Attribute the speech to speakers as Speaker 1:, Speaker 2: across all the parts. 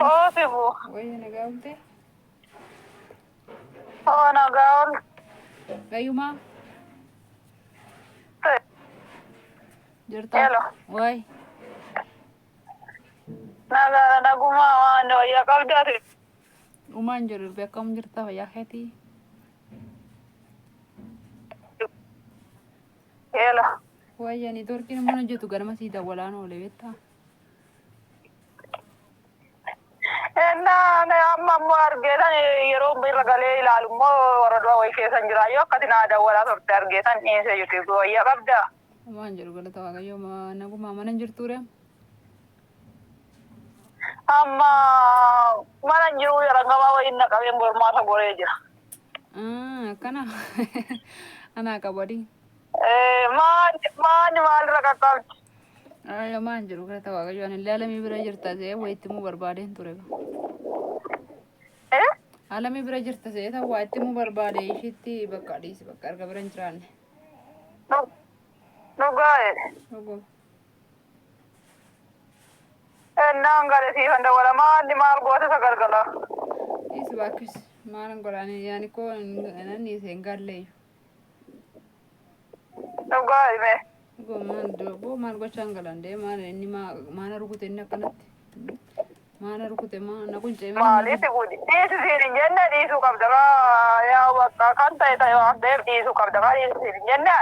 Speaker 1: Oosibu.
Speaker 2: Wayya nagaa oolte?
Speaker 1: Oo, nagaa oolte.
Speaker 2: Gayyumaa jirta?
Speaker 1: Hello.
Speaker 2: Waay.
Speaker 1: Nagaadha, nagumaa, waan wayyaa qabdaati.
Speaker 2: Uumaan jiru irbi, akkam jirta, fayyaa keetii?
Speaker 1: Hello.
Speaker 2: Wayya, niitoorkiin immoo hojjetu, ganama sii dawwalaan oole beektaa?
Speaker 1: Ennaa amma ammoo argeetan, yeroo irra galee ilaalu immoo warra du'a wayii keessan jira yoo akkati naa dawwalaa turte argeetan dhiisee jirti, wayyaa qabdaa.
Speaker 2: Uumaan jiru, galata Waaqayyoo, nagumaa, mana hin jirtuure?
Speaker 1: Amma mana hin jiru, yarangamaa wayiin na qabeen gormaata goree jira.
Speaker 2: Akkana anaa qabu adii.
Speaker 1: Maani maani maalirra qaqqabdi?
Speaker 2: Ayyo, maan jiru, galata Waaqayyoo, ani illee alamii bira jirta se'ee wayitti himuu barbaadeen ture.
Speaker 1: Eh?
Speaker 2: Alamii bira jirta se'ee tan waa itti himuu barbaade, ishiitti bakka dhiisi, bakka erga bira hin jiraanne.
Speaker 1: Dhugaa jedhe.
Speaker 2: Dhuguma.
Speaker 1: Ennaan gale siifan dawwala, maalli maal goota isa galgala?
Speaker 2: Dhiisi baakkis, maalan godhaani, yaani koo nan dhiise, hin galleeyyu.
Speaker 1: Dhugaa hime.
Speaker 2: Dhuguma, maal boo, maal gochaan galan dee, maal inni maana rukute, inni akkanatti maana rukute, maa na quncee?
Speaker 1: Maaliif gudi? Dhiisi siin hin jenne, dhiisuu qabda kaa, yaa bakka kan ta'e ta'e waan ta'eef dhiisuu qabda kaa, dhiisi siin hin jenne.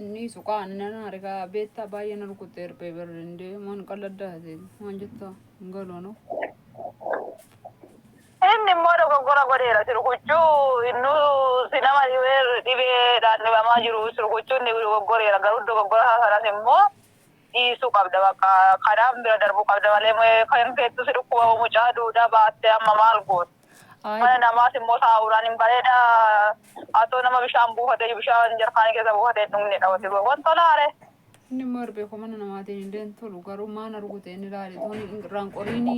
Speaker 2: Inni suqaan nan argaa beektaa, baay'ee na rukute erbee berrindee, waan qalladdaa ta'e waan jettaa hin galu.
Speaker 1: Inni immoo dogoggora godheera si rukuchuu, innu si nama dhibeedhaan dhibamaa jiru si rukuchuun ni dogoggoreera, garuu dogoggora isaa sanas immoo dhiisuu qabda, bakka kanaan bira darbuu qabda malee kan keettu si dhukkuba, mucaa duudaa baattee amma maal goota? Mana namaas immoo taa'uudhaan hin bareeda, atoo nama bishaan buufatee, bishaan jarkaanii keessa buufatee hin dhugne dhawate wanta laare.
Speaker 2: Inni immoo erbee koo mana namaatiin hin deemtu tolu, garuu maana rukute inni laali tooni irraan qoriini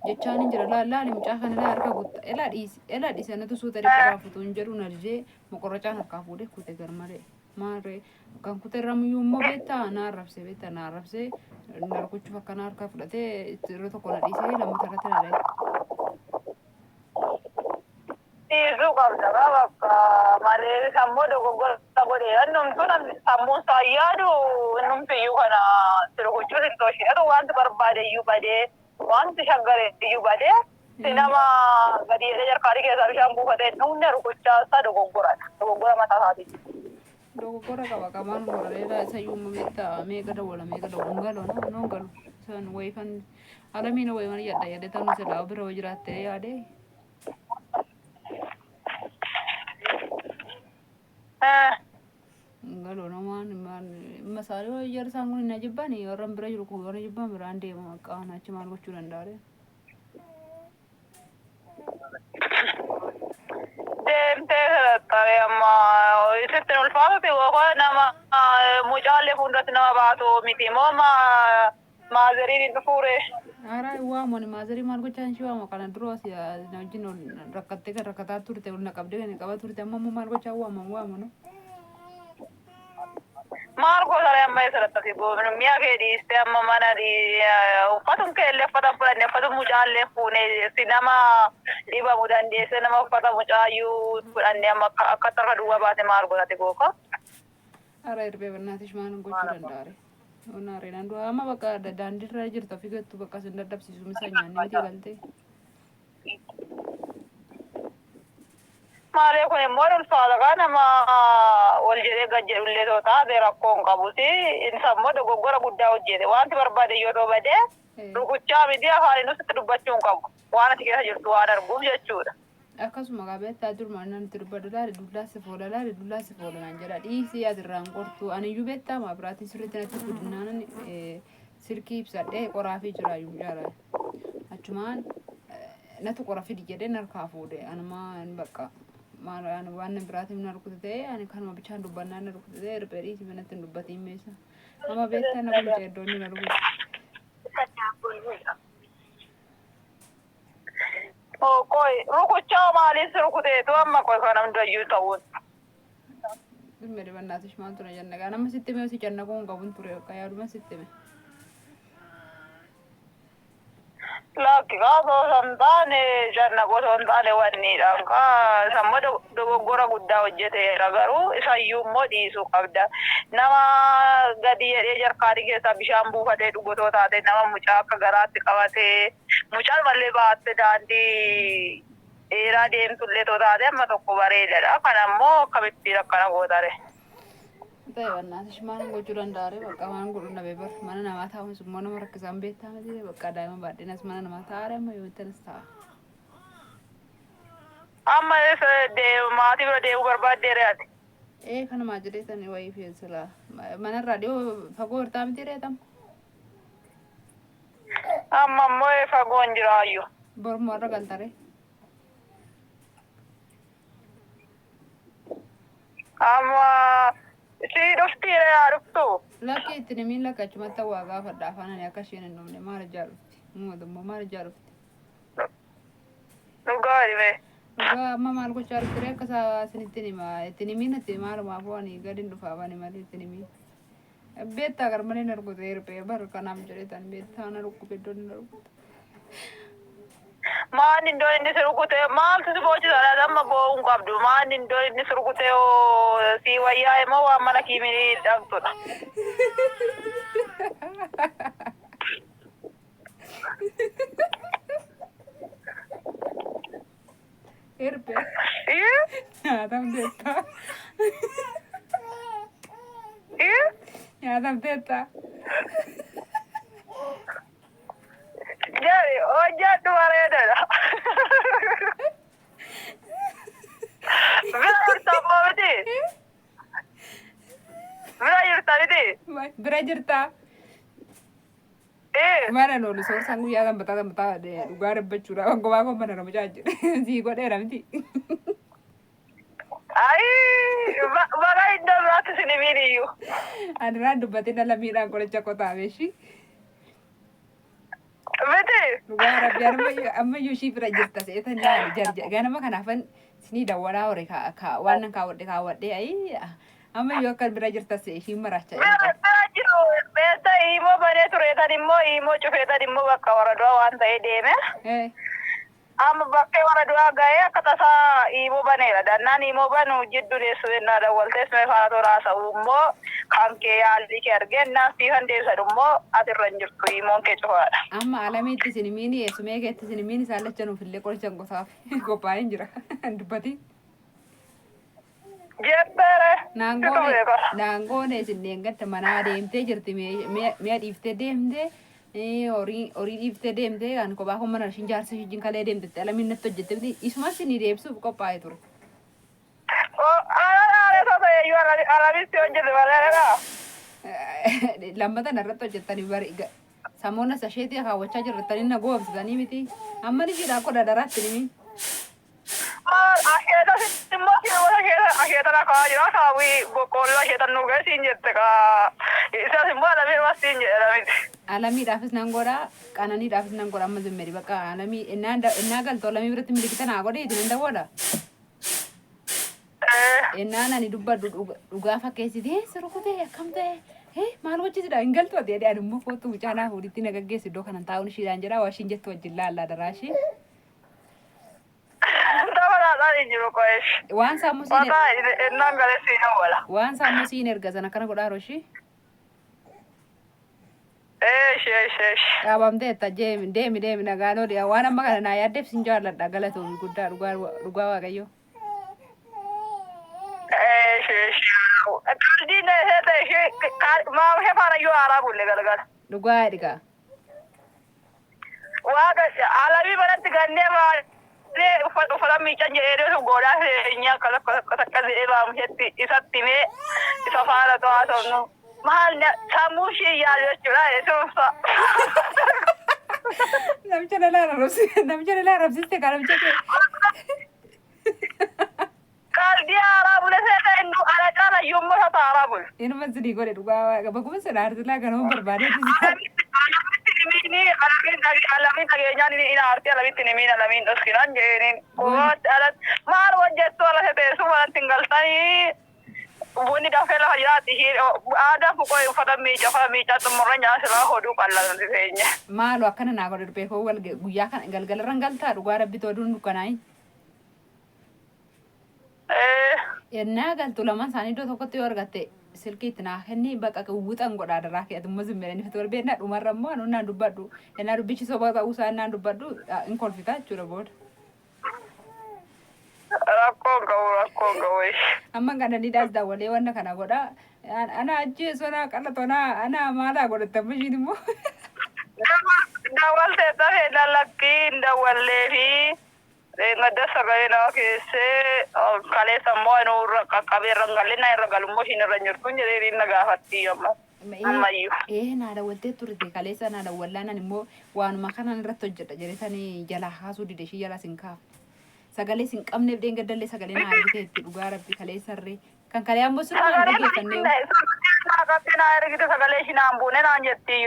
Speaker 2: jechaan hin jira, laali laali, mucaa kana laa, harka gutta, elaa dhiisi, elaa dhiisi, anatu suuta dhiqoraa futu hin jedhu, na didee moqorracaan harkaa fuudhee kute gar malee, maarree kan kute irra muyyuu immoo beektaa na arrabse, beektaa na arrabse, na rukuchuuf akkana harka fudhatee yeroo tokko na dhiisee lammata irratti na dhahe.
Speaker 1: Dhiisuu qabda bakka malee, sammuu dogoggora godheera, innumtuu namni sammuun isaa yaadu innumtu iyyuu kana si rukuchuus hin tolchine, wanti barbaade iyyuu badee, wanti shaggare iyyuu badee, si nama gadi jedhee jarkaanii keessaa bishaan buufatee hin dhugne rukuchaa isaa dogoggoradha, dogoggora mataa isaatii.
Speaker 2: Dogoggora qaba, qamaan godhaleedha, isa iyyuu immoo beektaa, meeqa dawwala, meeqa dawwala, hin galu, no hin galu, isaan wayifan alamiin wayifan yadda yadde tanuu silaa bira hoo jiraatte yaade. Hin galu, namaan masaalee jarri isaan kun hin jibban, warra bira jiru kun warra jibban biraan deema, qaama achi maal gochuu danda'a?
Speaker 1: Deemtee saxaxxaree amma isitti hin ulfaatuti, yookaan nama mucaallee fuulduratti nama baatu miti moo maazeriin hin dhufuure?
Speaker 2: Haaraa hin waamu ani, maazarii maal gochaa ishee waama? Kana dura as na wajjin ol rakkattee kan rakkataa turte, ol na qabdee kan qaba turte, amma immoo maal gochaa waama waamu no?
Speaker 1: Maal gootare amma eessa dhattasi, mi'a kee dhiistee amma mana uffatun kee illee uffata fudhanne, uffata mucaallee fuune, si nama dhibamu dandeesse, nama uffata mucaayyuu fudhanne, amma akka tarra duwwaa baate maal godhate gooka?
Speaker 2: Hara erbee barnaatish, maal gochuu danda'are? Onaare nan du'a amma, bakka daandiirra jirtu ofii gattu, bakka sin dadhabsiisu misa nyaanne miti galtee.
Speaker 1: Maalee kun immoo ulfaata kaa, nama wal jedhee gad jedhullee too taate rakkoo hin qabuti. Insa immoo dogoggora guddaa hojjete, wanti barbaade yoo ta'u badee rukuchaa miti, afaan inni sitti dubbachuu hin qabu, waan ati keessa jirtu waan arguuf jechuudha.
Speaker 2: Akkasuma qabeettaa duruma namatti dubbadhu, laali dullaa si foola, laali dullaa si foola naan jedha, dhiisii asirraan qortu, ani iyyuu beektaa maa biraatiin sirriitti natti guddinaan silkii ibsadhee qoraafii jira iyyuu mucaara. Achumaan natu qora fidi jedhee narkaa fuudhe, anumaa bakka maal ani waan biraatiin na rukute ta'ee, ani kanuma bichaan dubbannaan na rukute ta'ee, erbee dhiisii manatti hin dubbatiin meesa. Amma beektaa na kun iddoonni na rukute.
Speaker 1: Qoy, rukuchaa maaliin si rukuteetu amma qoy kana hundayyuu ta'uun?
Speaker 2: Dhimma dhibannaatish maaltu na jannaqa? Nama sitti hime si cannaquu hin qabun ture, bakka yaaduma sitti hime.
Speaker 1: Lakki kaa osoo hin taane janna osoo hin taane wanniidha. Kaa samma dogoggora guddaa hojjeteera garuu isayyuu immoo dhiisuu qabda. Nama gadi jedhee jarkaanii keessaa bishaan buufatee dhugotoo taate nama mucaa akka garaatti qabatee mucaan mallee baatte daandii dheeraa deemtullee too taate amma tokko bareedadha. Kana immoo akkamittiin akkana gootare.
Speaker 2: Ta'e bannaatis maal gochuu danda'are bakka waan godhu dhabe bar mana namaa taa'uun immoo nama rakkisaan beektaa miti bakka daa'ima baadhinas mana namaa taa'are amma yoo ittanis taa'a.
Speaker 1: Amma maatii bira deemuu barbaaddeere ati.
Speaker 2: Ee kanumaa jedhee tani wayii fi sila manarraa dhiyoo fagoo hirtaa miti reetam.
Speaker 1: Amma immoo fagoon jiraayyuu.
Speaker 2: Bormoo irra galtare.
Speaker 1: Amma si dhuftiire yaa dhuftu.
Speaker 2: Lakki itti nimiin lakka achumatti waa gaafadha afaan ani akka isheen hin dhumne maal ijaa dhufti. Mootummaa maal ijaa dhufti.
Speaker 1: Dhugaa dhibee.
Speaker 2: Dhugaa amma maal gochaa dhufti ree akka isaa isinitti hima itti nimiin itti maalumaafuu ani gadi hin dhufa afaan malee itti nimiin. Beektaa gar malee na rukute hirphee bar kanaaf jedhee tan beektaa na rukkube iddoon na rukute.
Speaker 1: Maan iddoo inni si rukute maaltu si boochisa laata amma boo'uu hin qabdu. Maan iddoo inni si rukute hoo si wayyaa immoo waan mana kiimii dhabdudha.
Speaker 2: Hirphee nyaatamteetta. Nyaatamteetta.
Speaker 1: Jari hojjedhu bareedadha. Bira jirta ammoo miti. Bira jirta miti.
Speaker 2: Bira jirtaa. Mana loolu soorsaan guyyaa sanbataa sanbataa dhugaa dubbachuudha. Gobaa koo mana nama jira. Sii godheera miti.
Speaker 1: Ayi baga iddoo biraatti isin himiin iyyuu.
Speaker 2: Ani irraan dubbatee dhala miidhaan qoricha qotaa beeshi.
Speaker 1: Miti.
Speaker 2: Dhugaa rabbi ammayyuu ishii bira jirta seetan yaali jarja ganama kanaafan sinii dawwalaa hore waan nan kaawwadhe kaawwadhe ayi ammayyuu akka bira jirta see ishiin maraacha
Speaker 1: Bira
Speaker 2: jirta.
Speaker 1: bira jiru beekta immoo banee tureetan immoo immoo cufeetan immoo bakka warra du'aa waan ta'ee deeme. Amma bakkee warra du'aa ga'ee akka tasaa immoo baneera. Dannaan immoo banu jiddu deessu jennaa dawwaltees mee faana toora haasa'u immoo kan kee yaalli kee argeen naan siifan deebisan immoo asirra hin jirtu imoon kee cufaadha.
Speaker 2: Amma alamiitti isin miini eessumee keetti isin miini isaan lachanuuf illee qoricha gosaaf qophaa'ee hin jira dubbatiin.
Speaker 1: Jebbeere. Situ beeka.
Speaker 2: Naangoone isin deeggadda manaa deemtee jirti mi'a dhiiftee deemtee horii dhiiftee deemtee kan kophaa kun mana ishiin jaarsa ishiin kalee deemtetti alamiin natti hojjette miti isumas ni deebisuuf qophaa'ee ture.
Speaker 1: Aaree ta'e iyyuu alamitti hojjete bareedadha.
Speaker 2: Lammata narratti hojjettanii bari samoona sasheetii kaawwachaa jirtanii na goobsitanii miti amma ni jira akka dhadharaatti nimi.
Speaker 1: Maal asheeta immoo kiloota asheeta asheeta lakaa jira saawwi boqqoolloo asheeta nu geessiin jette kaa isas immoo alamii masiin jedhe alamitti.
Speaker 2: Alamiidhaafis nan godha qananiidhaafis nan godha amma zimmeri bakka alamii innaa galtoo alamii biratti milikita naa godhe itti nan dawwadha. Ennaan ani dubbadhu dhugaa fakkeessitee si rukutee akkam ta'e maal gochisidha hin galtu ati jedhee ani immoo kootu mucaa naa fuudhitti na gaggeessi iddoo kanan taa'uun ishiidhaan jedha waa ishiin jettu wajjin laallaa daraashii.
Speaker 1: Tapha laaqaan hin jiru qo'eesh.
Speaker 2: Waan sammuu siin
Speaker 1: Mataa innaan galeessi hin awwala.
Speaker 2: Waan sammuu siin erga sana akkana godhaa roshii.
Speaker 1: Eesh eesh eesh.
Speaker 2: Dhaabamteetta deemi deemi deemi nagaan ooli waan amma kana naa yaaddeef sin jaalladha galatoomi guddaa dhugaa dhugaa waaqayyoo.
Speaker 1: Eesh eesh. Qaldiin ishee ta'e ishee maama ishee faana iyyuu haaraa bulle galgala.
Speaker 2: Dhugaa dhigaa.
Speaker 1: Waaqa alamii manatti gannee malee uffata miiccan jedhee deesu godhaa seenyaa akkas akkas akkas akkas jedhee maamushetti isatti himee isa faana to'aasofnu. Maal sammuu ishee yaadu jechuudha jechuudha.
Speaker 2: Namicha lolaa arrabsiste namicha lolaa arrabsiste kaa namicha kee.
Speaker 1: Qalbii haaraa bule seeta inni ala caala iyyuu immoo isa haaraa bule.
Speaker 2: Inuma sinii godhe dhugaa waaqa bakkuma sana aartilaa kanuma barbaadeetti.
Speaker 1: Alamitti himiini alamiin dhageenyaan inni aartii alamitti himiin alamiin dhoskinan jeeniin. Maal hojjettu ala teessuma manatti hin galtanii. Bunni dafee lafa jiraatti isheen aadaan kun qoy uffata miica uffata miicaa xumurra nyaata silaa hoduu qal'aa nuti teenya.
Speaker 2: Maalo akkana naa godhe durbee koo wal guyyaa kana galgalarran galtaa dhugaa rabbi too aduun dukkanaa'in.
Speaker 1: Ee.
Speaker 2: Ennaa galtu lamaan isaanii iddoo tokkotti yoo argatte silkii itti naa kenni bakka wuxan godhaa daraa kee atumma zimmeedha inni wal beekna dhumarra immoo anu naan dubbadhu ennaa dubbichi soba ta'uu isaa ennaan dubbadhu hin kolfita jechuudha booda.
Speaker 1: Rakkoon qabu rakkoon qabu.
Speaker 2: Amma kana ni daas daawwalee wanna kana godha. Ana ajjeesu ana qalatu ana ana maalaa godhatte amma ishiin immoo.
Speaker 1: Dawwaltee tafee lallakkii hin dawwallee fi gadda sagalee nama keessee kaleessa immoo anuu irra qaqqabee irra hin galle na irra galummoo ishiin irra hin jirtu jedhee na gaafatti amma. Ammayyuu.
Speaker 2: Ee naa dawwaltee turte kaleessa naa dawwallaanan immoo waanuma kanan irratti hojjedha jedhee sanii jalaa kaasuu dide ishii jalaa sin kaafne. Sagalee sin qabneef dheengaddallee sagalee naa argiteetti dhugaa rabbi kaleessarree. Kan kalee ammoo sirrumaan
Speaker 1: Sagalee
Speaker 2: dhaggeeffannee.
Speaker 1: Sagalee naa ergite sagalee ishii naan buune naan jetti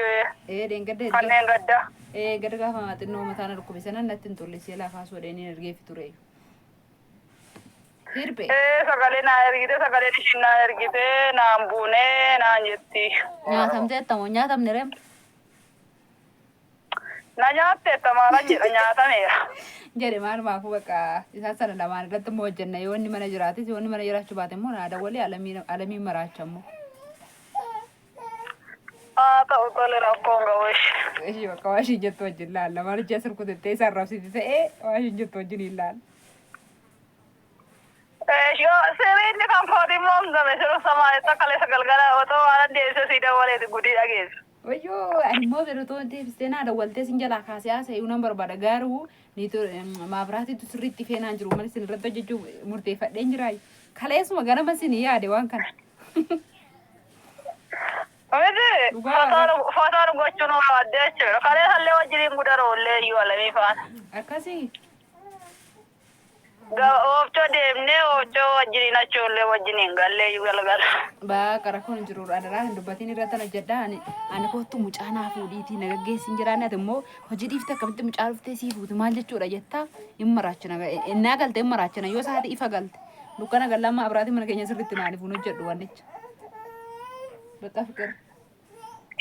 Speaker 2: Ee dheengadda ergee.
Speaker 1: kanneen gadda.
Speaker 2: Ee gad gaafa xinnoo mataa na dhukkube sanan natti hin tolle si jalaa kaasuu jedhee ni ergeefi ture. Hirbe.
Speaker 1: Ee sagalee naa ergite sagaleen ishiin naa ergite naan buune naan jetti.
Speaker 2: Nyaatamtee attamoo nyaatamne reem.
Speaker 1: Na nyaatte tamaaran jedha nyaatameera.
Speaker 2: Jedhe maal maafuu bakka isaan sana lamaan irratti immoo hojjenna yoo inni mana jiraates yoo inni mana jiraachuu baate immoo naa dawwalee alamiin maraacha immoo.
Speaker 1: Haa ta'u tole rakkoon qabu ishee.
Speaker 2: Ishii bakka waa ishiin jettu wajjin laalla maal ijaa sirkutettee isaan rabsiti ta'ee waa ishiin jettu wajjin hin laalla.
Speaker 1: Sirriinni kan kooti immoo hin game siru samaa kaleessa galgala otoo waan deebisee sii dawwaleeti gudii dhageessu.
Speaker 2: Wayyoo ani immoo yeroo deebistee naa dawwaltee sin jalaa kaasee haasa'uu nan barbaada garuu maabiraatiitu sirriitti feenaan jiru malee sin irratti hojjechuuf murteeffadheen jiraa. Kaleessuma ganama sin yaade waan kana.
Speaker 1: Miti
Speaker 2: Dhugaa.
Speaker 1: fotoon gochuun barbaadde jechuudha. Kaleessa illee wajjiniin gudara oollee iyyuu alamii faana.
Speaker 2: Akkasii.
Speaker 1: Oofcoo deemnee oofcoo wajjiniin achi oollee wajjiniin gallee iyyuu galgala.
Speaker 2: Baqa rakkoon hin jiru adaraa hin dubbatiin irratti hojjedha ani ani kottu mucaa naa fuudhiitii na gaggeessin jiraanne ati immoo hojii dhiifte akkamitti mucaa dhuftee sii fuuti maal jechuudha jettaa hin maraachina innaa galte hin maraachina yoo saati ifa galte dukkana gallaa abiraatii mana keenya sirriitti naaniif hin hojjedhu wannicha. Bakka fikir.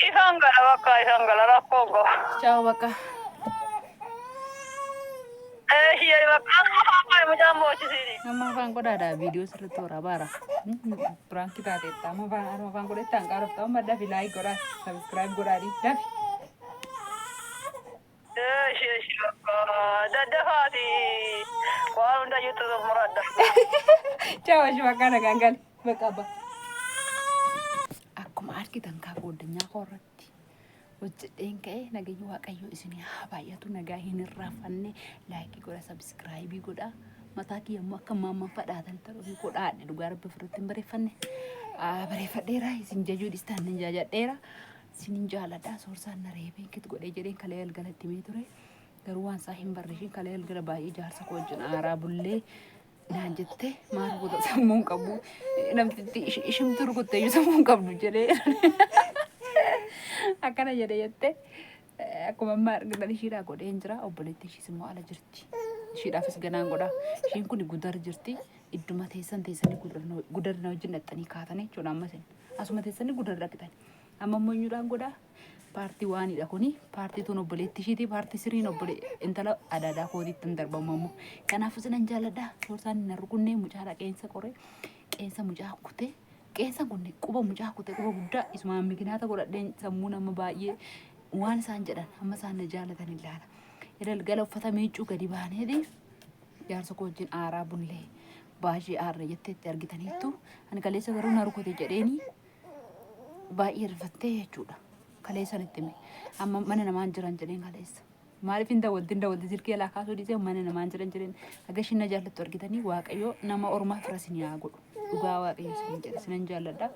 Speaker 1: Isaan gala bakka isaan gala rakkoon qabu.
Speaker 2: Ciao bakka.
Speaker 1: Ishee bakka afaan mucaan boochisiini.
Speaker 2: Amma afaan godhaadha viidiyoo sirriitti waraabaara. Piraankii taateetta amma afaan afaan godhettaan qaarofta amma dafi like godhaa subscribe godhaadhi dafi.
Speaker 1: Ishee ishee bakka daddafaati waan hunda jettu xumuradha.
Speaker 2: Ciao ishee bakka nagaan gali bakka abbaa. Akkuma argitan kaa qooddanyaa koo irratti hojjedheen ka'ee nageenyi waaqayyoo isinii haa baay'atu nagaa hin irraanfanne like godha subscribe godha mataa kiyya immoo akka maamman fadhaatan ta'uu godhaadhe dhugaa rabbi ofirratti hin bareeffanne bareeffadheera isin jajuu dhistaan hin jaajadheera isinin jaaladha soorsaan na reebeen kit godhee jedheen kalee galgala itti himee ture garuu waan isaa hin barreeshin kalee galgala baay'ee jaarsa koo wajjin aaraa bullee naan jette maal goota sammuu hin qabu namtitti ishimtu rukutte iyyuu sammuu hin qabdu jedhee akkana jedhe jette akkuma amma argitan ishiidhaa godheen jira obboleettii ishiis immoo ala jirti ishiidhaafis ganaan godha ishiin kun gudar jirti idduma teessan teessanii gudar na wajjin dhaqxanii kaatanii jechuudha amma isin asuma teessanii gudar dhaqxanii amma immoo eenyuudhaan godhaa part oneidha kuni part twon obboleettii ishiiti part threen obbole intala adaadaa kootiitti hin darbamu ammoo kanaafuu sinan jaalladha soorsaan hin rukunnee mucaadha qeensa qoree qeensa mucaa kutee qeensa kun quba mucaa kutee quba guddaa isumaan mikinaata godhadheen sammuu nama baay'ee waan isaan jedhan amma isaan na jaalatan ilaala. Galgala uffata miiccuu gadi baaneeti jaarsa koo wajjin aaraa bullee baay'ee aarra jetteetti argitaniittu ani kaleessa garuu na rukute jedheeni baay'ee rifattee jechuudha. Kaleessa itti hime amma mana namaan jiran jedheen kaleessa. Maaliif hin dawwalti hin dawwalti silkii alaa kaasuu dhiisee mana namaan jiran jedheen haga ishiin na jaallattu argitanii waaqayyo nama ormaa fira isin haa godhu. Dhugaa waaqayyo isin jedhe isinan jaalladha.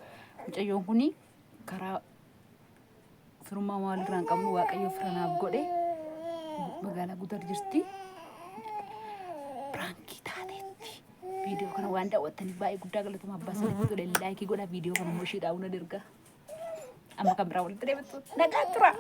Speaker 2: Mucayyoon kuni karaa firummaa maalirraa hin qabnu waaqayyo fira naaf godhe magaalaa Gudar jirti. Piraankii taateetti. Viidiyoo kana waan daawwattaniif baay'ee guddaa galatuma abbaa sanitti tole like godha viidiyoo kana immoo ishiidhaa hunda dirga. Amma kan biraa walitti deebitu nagaan tura.